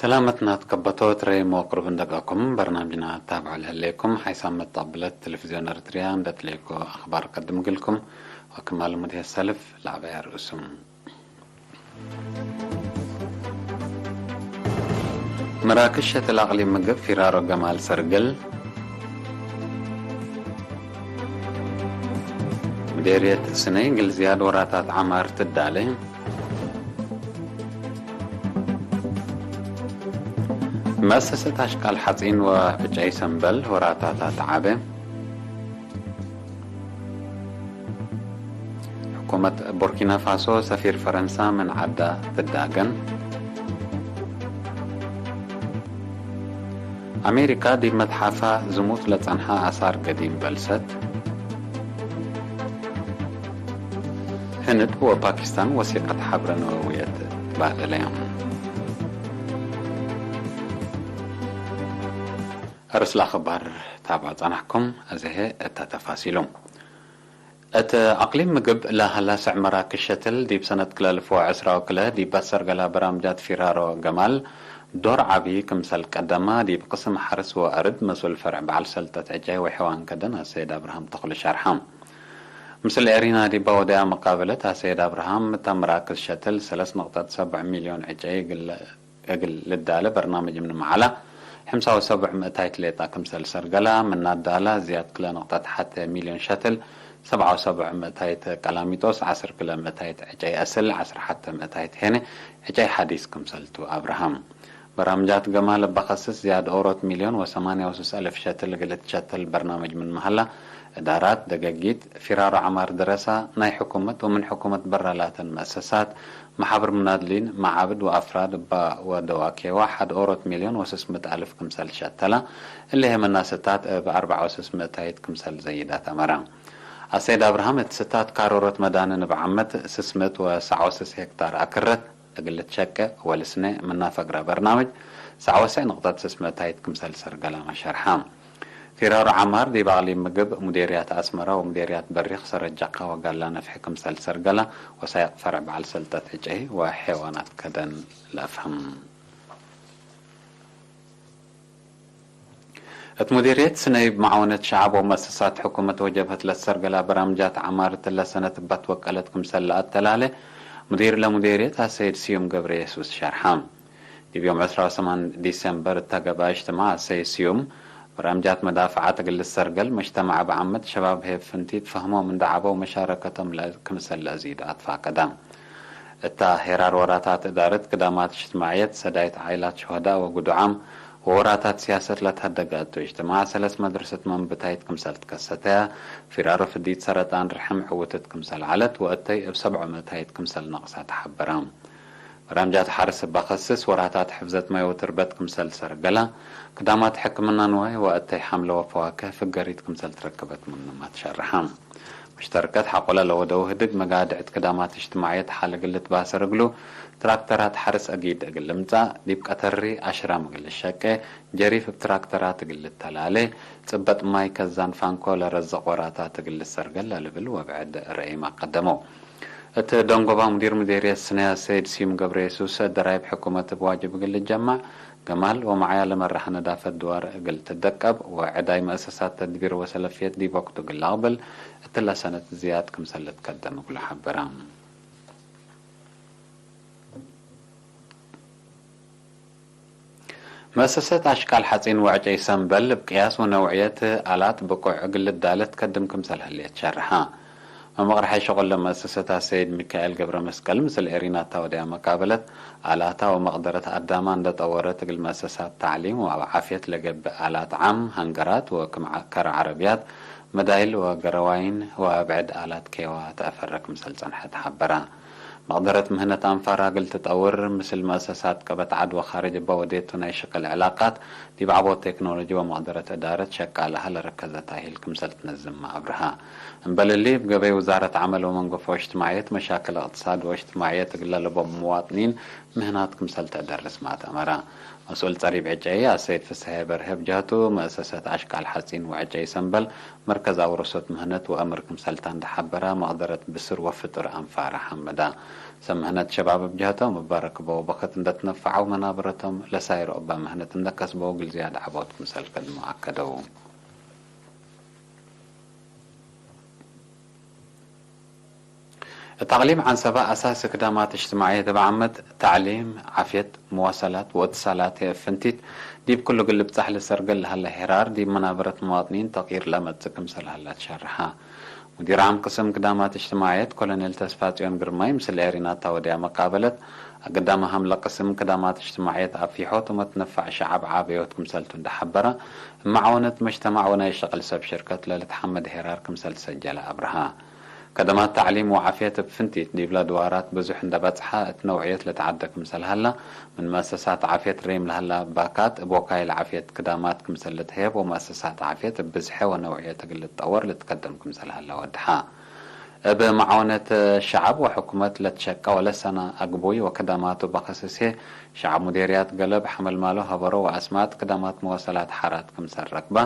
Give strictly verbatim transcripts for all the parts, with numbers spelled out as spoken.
ሰላመትና ትከበቶ ትረይሞ ቅሩብ እንደጋኩም በርናምጅና ታብዖ ለህሌኩም ሓይሳም መጣብለት ቴሌቪዝዮን ኤርትርያ እንደ ትሌኮ አኽባር ቀድም ግልኩም ወክማል ሙድሄ ሰልፍ ለዐበያ ርእሱም። መራክሽ ሸትል አቅሊም ምግብ ፊራሮ ገማል ሰርግል። ምዴርየት ስነይ ግል ዝያድ ወራታት ዐማር ትዳሌ። መእሰሰት አሽቃል ሐጺን ወዕጨይ ሰምበል ወራታታ ተዓቤ። ሕኩመት ቡርኪና ፋሶ ሰፊር ፈረንሳ ምን ዐዳ ትዳገን። አሜሪካ ዲብ መትሓፋ ዝሙት ለጸንሐ አሳር ገዲም በልሰት። ህንድ ወፓኪስታን ወሲቀት ሐብረ ነወውየት ትባደለያ። አርስለ አኽባር ታብዖ ጸናሕኩም፣ አዜ ህዬ እተ ተፋሲሉ። እት አቅሊም ምግብ ለሀላ ስዕ መራክሽ ሸትል፣ ዲብ ሰነት ክልኤ አልፍ ወዐስራ ወክልኤ ዲብ አሰርገላ በራምጃት ፊራሮ ገማል ዶር ዐቢ ክምሰል ቀደማ፣ ዲብ ቅስም ሐርስ ወአርድ መስኡል ፈርዕ በዐል ሰልጠት ዕጨይ ወሐዋን ከደን አሰይድ አብርሃም ተኽሉ ሸርሐ። ምስል ኤሪና ዲባ ወደያ መቃብለት አሰይድ አብርሃም፣ እታ መራክዝ ሸትል ሰለስ ነቅጠት ሰብዕ ሚልዮን ዕጨይ እግል እግል ልዳለ በርናምጅ ምንመ ዐላ፣ ሕምሳ ወሰብዕ ምእታይት ሌጣ ክምሰል ሰርገላ፣ ምናዳላ ዝያድ ክለ ነቅጠት ሐቴ ሚልዮን ሸትል፣ ሰብዓ ወሰብዕ ምእታይት ቀላሚጦስ፣ ዐስር ክለ ምእታይት ዕጨይ አስል፣ ዐስር ሐቴ ምእታይት ሄነ ዕጨይ ሐዲስ ክምሰል ቱ አብርሃም። በራምጃት ገማል እበ ከስስ ዝያድ ኦሮት ሚልዮን ወሰማንያ ወስስ አልፍ ሸትል እግል እትሸተል በርናምጅ ምንመ ሀላ፣ እዳራት፣ ደገጊት፣ ፊራሮ ዐማር ደረሳ፣ ናይ ሕኩመት ወምን ሕኩመት በረ ላተን መአሰሳት፣ መሓብር ምናድሊን፣ መዓብድ ወአፍራድ እባ ወደዋኬዋ ሐድ ኦሮት ሚልዮን ወስስ ምእት አልፍ ክምሰል ሸተላ፣ እሊሄ መናሰታት እብ አርበዓ ወስስ ምእታይት ክምሰል ዘይዳት አመረ። አሰይድ አብርሃም እት ስታት ካሮሮት መዳንን እብ ዓመት ስስ ምእት ወሰዕ ወስስ ሄክታር አክረት እግል ልትሸቄ ወልስኔ ምና ፈግረ በርናምጅ ሰዕ ወሰዕ ንቅጠት ስስ ምእታይት ክምሰል ሰርገላመ ሸርሐ። ፊራሮ ዐማር ዲብ አቅሊም ምግብ፣ ሙዴርያት አስመረ ወሙዴርያት በሪክ ሰረጀቃ ወጋላ ነፍሒ ክምሰል ሰርገላ ወሳይቅ ፈርዕ በዐል ሰልጠት ዕጨይ ወሐይዋናት ከደን ለአፍህም። እት ሙዴርየት ስነይ እብ መዓወነት ሸዐብ ወመአሰሳት ሕኩመት ወጀብሀት ለትሰርገላ በራምጃት ዐማር እትለ ሰነት እባ ትወቀለት ክምሰል ለአተላሌ ሙዲር ለሙዴርየት አሰይድ ስዩም ገብረየሱስ ሸርሐ። ዲብ ዮም ዕስራ ወሰማን ዲሰምበር እተ ገብአ እጅትማዕ አሰይድ ስዩም፣ በራምጃት መዳፍዓት እግል ልትሰርገል፣ መጅተማዕ እብ ዓመት ሸባብ ሄብ ፍንቲት ፈህሞም እንዴ ዐበው መሻረከቶም ክምሰል ለአዚድ አትፋቀደ። እታ ሄራር ወራታት እዳረት ክዳማት እጅትማዕየት ሰዳይት ዓኢላት ሹሀዳእ ወግዱዓም ወወራታት ሲያሰት ለትሀደገ እቱ እጅትማዕ ሰለስ መድርሰት መንብታይት ክምሰል ትከሰተያ፣ ፊራሮ ፍዲት ሰረጣን ርሕም ዕውትት ክምሰል ዐለት ወእተይ እብ ሰብዑ ምእታይት ክምሰል ነቅሳ ተሐበረ። በራምጃት ሐርስ እባ ከስስ ወራታት ሕፍዘት ማይ ወትርበት ክምሰል ሰርገላ፣ ክዳማት ሕክምና ንዋይ ወእተይ ሐምለ ወፈዋክህ ፍገሪት ክምሰል ትረክበት ምንመ ትሸርሐ። መሽተርከት ሐቆለ ለወደው ህድግ መጋድዕት ክዳማት እጅትማዕየት ሐል እግል ልትባሰር እግሉ፣ ትራክተራት ሐርስ አጊድ እግል ልምጻእ፣ ዲብ ቀተሪ አሽራም እግል ልሸቄ፣ ጀሪፍ እብ ትራክተራት እግል ልተላሌ፣ ጽበጥ ማይ ከዛን ፋንኮ ለረዘቅ ወራታት እግል ልሰርገል ለልብል ወብዕድ ረኢም አቀደመው። እት ደንጎባ ሙዲር ሙዴርየት ስነያ ሰይድ ስዩም ገብረየሱስ፣ ደራይብ ሕኩመት እብ ዋጅብ እግል ልጀመዕ፣ ገማል ወመዓያ ለመርሐ ነዳፈት ድዋር እግል ትደቀብ ወዕዳይ መአሰሳት ተድቢር ወሰለፍየት ዲብ ወቅቱ እግል ለአቅብል፣ እትለ ሰነት ዝያድ ክምሰል ልትከደም እግሉ ሐበረ። መአሰሰት አሽቃል ሐጺን ወዕጨይ ሰምበል እብ ቅያስ ወነውዕየት አላት ብቁዕ እግል ልዳለ ትከድም ክምሰል ህሌት ሸርሐ። መመቅርሐይ ሸቁል ለመአሰሰት አሰይድ ሚካኤል ገብረመስቀል ምስል ኤሪናታ ወደያ መቃበለት፣ አላታ ወመቅደረት አዳማ እንደ ጠወረት እግል መአሰሳት ተዕሊም ወአብ ዓፍየት ለገብእ አላት ዓም፣ ሀንገራት ወክም ዐ-፣ ከረ ዐረብያት፣ መዳይል ወገረዋይን ወብዕድ አላት ኬዋ ተአፈረ ክምሰል ጸንሐት ሐበረ። መቅደረት ምህነት አንፋራ እግል ትጠውር፣ ምስል መአሰሳት ቀበት ዐድ ወካርጅ እበ ወዴቱ ናይ ሽቅል ዕላቃት፣ ዲብ ዐቦት ቴክኖሎጂ ወመቅደረት እዳረት ሸቃልሀ ለረከዘ ታሂል ክምሰል ትነዝም አብርሀ። እምበል እሊ፣ እብ ገበይ ውዛረት ዐመል ወመንገፎ እጅትማዕየት መሻክል እቅትሳድ ወእጅትማዕየት እግል ለለብኦም ምዋጥኒን ምህናት ክምሰል ተአደርስ ማት አመረ። መስኡል ጸሪብ ዕጨይ አሰይድ ፍስሐ በርሀ ብጀህቱ፣ መእሰሰት አሽቃል ሐጺን ወዕጨይ ሰምበል፣ መርከዝ አውረሶት ምህነት ወአምር ክምሰልታ እንደ ሐበራ፣ መቅደረት ብስር ወፍጥር አንፋረ ሐመዳ። ሰብ ምህነት ሸባብ ብጀህቶም፣ እበ ረክበው በክት እንደ ትነፈዐው መናብረቶም ለሳይሮ እበ ምህነት እንደ ከስበው እግል ዝያድ ዐቦት ክምሰል ከድሞ አከደው። እት አቅሊም ዐንሰበ አሳሲ ክዳማት እጅትማዕየት እብ ዓመት፣ ተዕሊም፣ ዓፍየት፣ መዋሰላት ወእትሳላት ህይ እብ ፍንቲት፣ ዲብ ክሉ እግል ልብጻሕ ልሰርገል ለሀለ ሄራር፣ ዲብ መናበረት መዋጥኒን ተቅይር ለአመጽእ ክምሰል ሀለ ትሸርሐ። ሙዲር ዓም ቅስም ክዳማት እጅትማዕየት ኮሎኔል ተስፋጽዮን ግርማይ ምስል ኤሪና እተ ወድያ መቃበለት፣ አግዳም አሃም ለቅስም ክዳማት እጅትማዕየት አፊሖት ወመትነፋዕ ሸዐብ ዓበዮት ክምሰልቱ እንደ ሐበረ፣ እብ መዓወነት መጅተማዕ ወናይ ሸቅል ሰብ ሽርከት ለልትሐመድ ሄራር ክምሰል ትሰጀለ አብርሃ። ከደማት ተዕሊም ወዓፍየት እብ ፍንቲት ዲብለ ድዋራት ብዙሕ እንደ በጽሐ እት ነውዕየት ለተዐደ ክምሰል ሀላ፣ ምን መአሰሳት ዓፍየት ሬም ለሀላ ባካት እብ ወካይል ዓፍየት ክዳማት ክምሰል ልትሀየብ ወመአሰሳት ዓፍየት እብ ብዝሐ ወነውዕየት እግል ልትጠወር ልትከደም ክምሰል ሀላ ወድሐ። እብ መዓወነት ሸዐብ ወሕኩመት ለትሸቀ ወለሰነ አግቡይ ወክዳማቱ በክስስ ህይ፣ ሸዐብ ሙዴርያት ገለብ ሐመልማሎ ሀበሮ ወአስማጥ ክዳማት መዋሰላት ሐራት ክምሰል ረክበ፣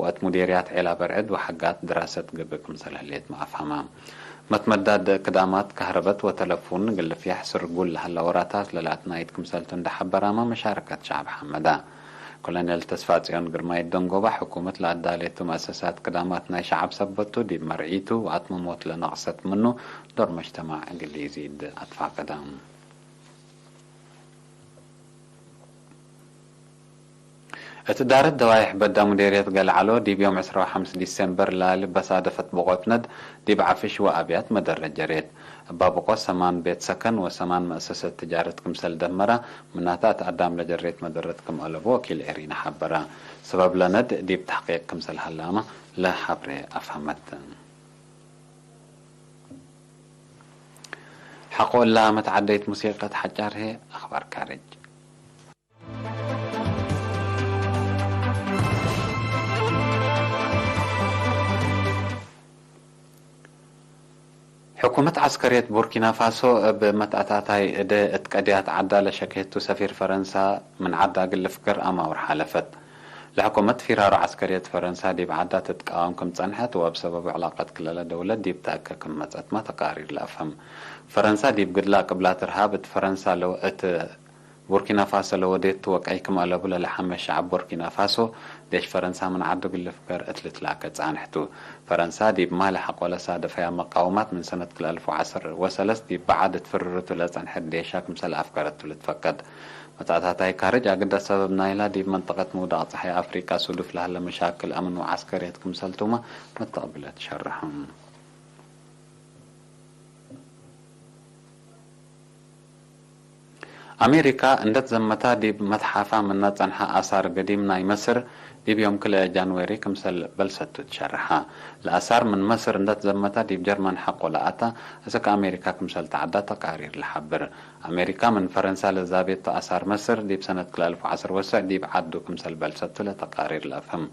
ወእት ሙዴርያት ዔላ በርዕድ ወሐጋት ድራሰት ገብእ ክምሰል ህሌትመ አፍሀመ። መትመዳድ ክዳማት ከህረበት ወተለፉን እግል ልፍያሕ ስርጉል ለሀለ ወራታት ለለአትናይት ክምሰልቱ እንደ ሐበራመ፣ መሻረከት ሸዐብ ሐመደ። ኮሎኔል ተስፋጽዮን ግርማይ ደንጎባ፣ ሕኩመት ለአዳሌቱ መአሰሳት ክዳማት ናይ ሸዐብ ሰበት ቱ፣ ዲብ መርዒቱ ወአትመሞት ለነቅሰት ምኑ፣ ዶር መጅተማዕ እግል ኢዚድ አትፋቀደ። እት እዳረት ደዋይሕ በዳ ሙዴርየት ገልዓሎ፣ ዲብ ዮም ዕስራ ወሐምስ ዲሴምበር ላሊ በሳደፈት ብቆት ነድ፣ ዲብ ዐፍሽ ወአብያት መደረት ጀሬት። እባ ብቆት ሰማን ቤት ሰከን ወሰማን መአሰሰት ትጃረት ክምሰል ደመረ፣ ምናተ እት አዳም ለጀሬት መደረት ክም አለቡ ወኪል ኤሪና ሐበረ። ሰበብ ለነድ ዲብ ተሕቂቅ ክምሰል ሀላመ ለሐብሬ አፍሀመት። ሐቆ እላ መትዓደይት ሙሲቀት ሐጫር ህይ አኽባር ካርጅ። ሕኩመት ዐስከርየት ቡርኪና ፋሶ እብ መትአታታይ እደ እት ቀድያት ዐዳ ለሸክየቱ ሰፊር ፈረንሳ ምን ዐዳ እግል ልፍገር አማውር ሓለፈት። ለሕኩመት ፊራሮ ዐስከርየት ፈረንሳ ዲብ ዐዳ ትትቃወም ክም ጸንሐት ወእብ ሰበቡ ዕላቀት ክለለ ደውለት ዲብ ተአከ ክም መጸትመ ተቃሪር ለአፍህም። ፈረንሳ ዲብ ግድላ ቅብላት እርሃብ እት ፈረንሳ ለወ-፣ እት ቡርኪና ፋሶ ለወዴቱ ወቀይ ክም አለቡ ለለሐመ ሸዐብ ቡርኪና ፋሶ፣ ዴሽ ፈረንሳ ምን ዐዱ እግል ልፍገር እት ልትላከ ጻንሕቱ። ፈረንሳ ዲብ ማለ ሐቆለ ሳደፈያ መቃወማት ምን ሰነት ክልኤ አልፍ ወዐስር ወሰለስ ዲብ በዓድ እት ፍርርቱ ለጸንሐት ዴሻ ክምሰል አፍገረቱ ልትፈቀድ። መትአታታይ ካርጅ አግደ ሰበብ ናይላ ዲብ መንጠቀት ምውዳቅ ጸሓይ አፍሪቃ ሱዱፍ ለሀለ መሻክል አምን ወዐስከርየት ክምሰልቱመ መተቅብለት ሸርሐ። አሜሪካ እንደ ትዘመታ ዲብ መትሓፋ ምነ ጸንሐ አሳር ገዲም ናይ መስር ዲብ ዮም ክልኤ ጃንዌሪ ክምሰል በልሰቱ ትሸርሐ። ለአሳር ምን መስር እንደ ትዘመታ ዲብ ጀርመን ሐቆ ለአታ፣ እስክ አሜሪካ ክምሰል ተዐዳ ተቃሪር ለሐብር። አሜሪካ ምን ፈረንሳ ለዛቤቶ አሳር መስር ዲብ ሰነት ክልኤ አልፍ ወዐስር ወሰዕ ዲብ ዐዱ ክምሰል በልሰቱ ለተቃሪር ለአፍህም።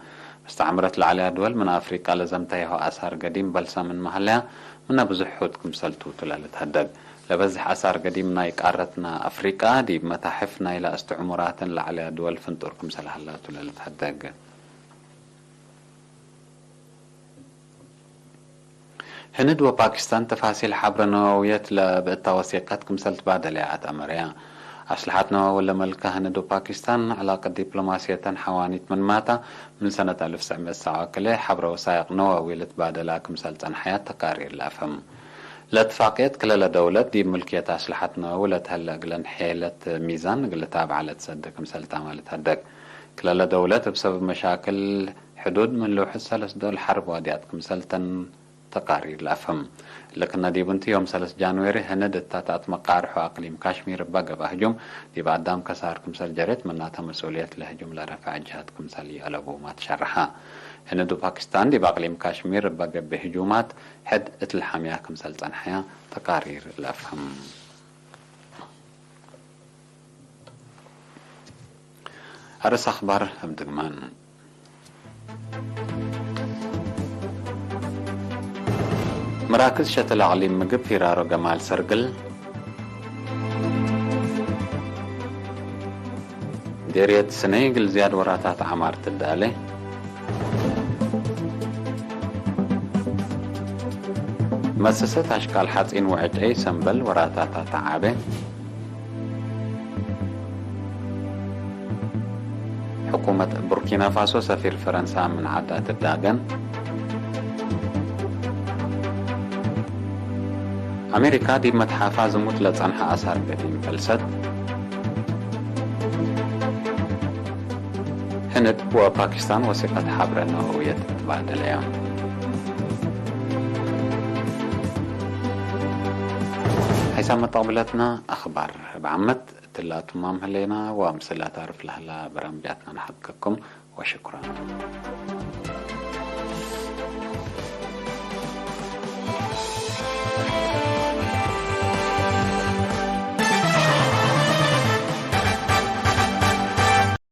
መስተዕምረት ለዐለያ ድወል ምን አፍሪቃ ለዘምተያሁ አሳር ገዲም በልሰ ምን መሀለያ፣ ምነ ብዙሕ ሑድ ክምሰልቱ ቱ ለልትሀደግ። ለበዝሕ አሳር ገዲም ናይ ቃረትነ አፍሪቃ ዲብ መታሕፍ ናይለ እስትዕሙራተን ለዐለያ ድወል ፍንጡር ክምሰል ሀላቱ ለልትሀደግ። ህንድ ወፓኪስታን ተፋሲል ሐብረ ነወውየት ለብእታ ወሲቀት ክምሰል ትባደለያ አትአመረያ። አስልሐት ነወዊ ለመልካ ህንድ ወፓኪስታን፣ ዕላቀት ዲፕሎማስየተን ሐዋኒት ምንማታ፣ ምን ሰነት አልፍ ወትሰዕ ምእት ሰብዓ ወክልኤ ሐብረ ወሳይቅ ነወዊ ልትባደላ ክምሰል ጸንሐያ ተቃሪር ለአፍህም። ለእትፋቅየት ክለለ ደውለት ዲብ ምልክየት አስልሐት ነወዊ ለተሀለ እግለን ሔለት ሚዛን እግል ልታብዐ ለትሰዴ ክምሰል ታመ ልትሀደግ። ክለለ ደውለት እብ ሰበብ መሻክል ሕዱድ ምን ልውሕድ ሰለስ ዶል ሐርብ ዋድያት ክምሰል ተን ተቃሪር ለአፍህም። እሊ ክእነ ዲብ እንቲ ዮም ሰለስ ጃንዌሪ ህንድ እታ ተአትመቃርሖ አቅሊም ካሽሚር እበ ገብአ ህጁም ዲብ አዳም ከሳር ክምሰል ጀሬት ምናተ መስኡልየት ለህጁም ለረፈዐ ጅሀት ክምሰል ይአለቡመ ትሸርሐ። ህንድ ወፓኪስታን ዲብ አቅሊም ካሽሚር እበ ገብእ ህጁማት ሕድ እት ለሐምያ ክምሰል ጸንሐያ ተቃሪር ለአፍህም። አርእስ አኽባር እብ ድግማን። መራክዝ ሸተል አቅሊም ምግብ ፊራሮ ገማል ሰርግል። ዴርየት ስነ እግል ዝያድ ወራታት ዐማር ትዳሌ። መሰሰት አሽቃል ሐጺን ወዕጨይ ሰምበል ወራታታ ተዓቤ። ሕኩመት ቡርኪና ፋሶ ሰፊር ፈረንሳ ምን ዐዳ ትዳገን። አሜሪካ ዲብ መትሓፋ ዝሙት ለጸንሐ አሳር ገዲም ፈልሰት። ህንድ ወፓኪስታን ወሲቀት ሐብረ ነወውየት ትባደለያ። ሐይሳም መጠቅብለትና አኽባር እብ ዓመት እትላ ቱማም ህሌና ወምስል አታርፍ ለህላ በራምጃትና ነሐቅቅኩም። ወሽኩራን።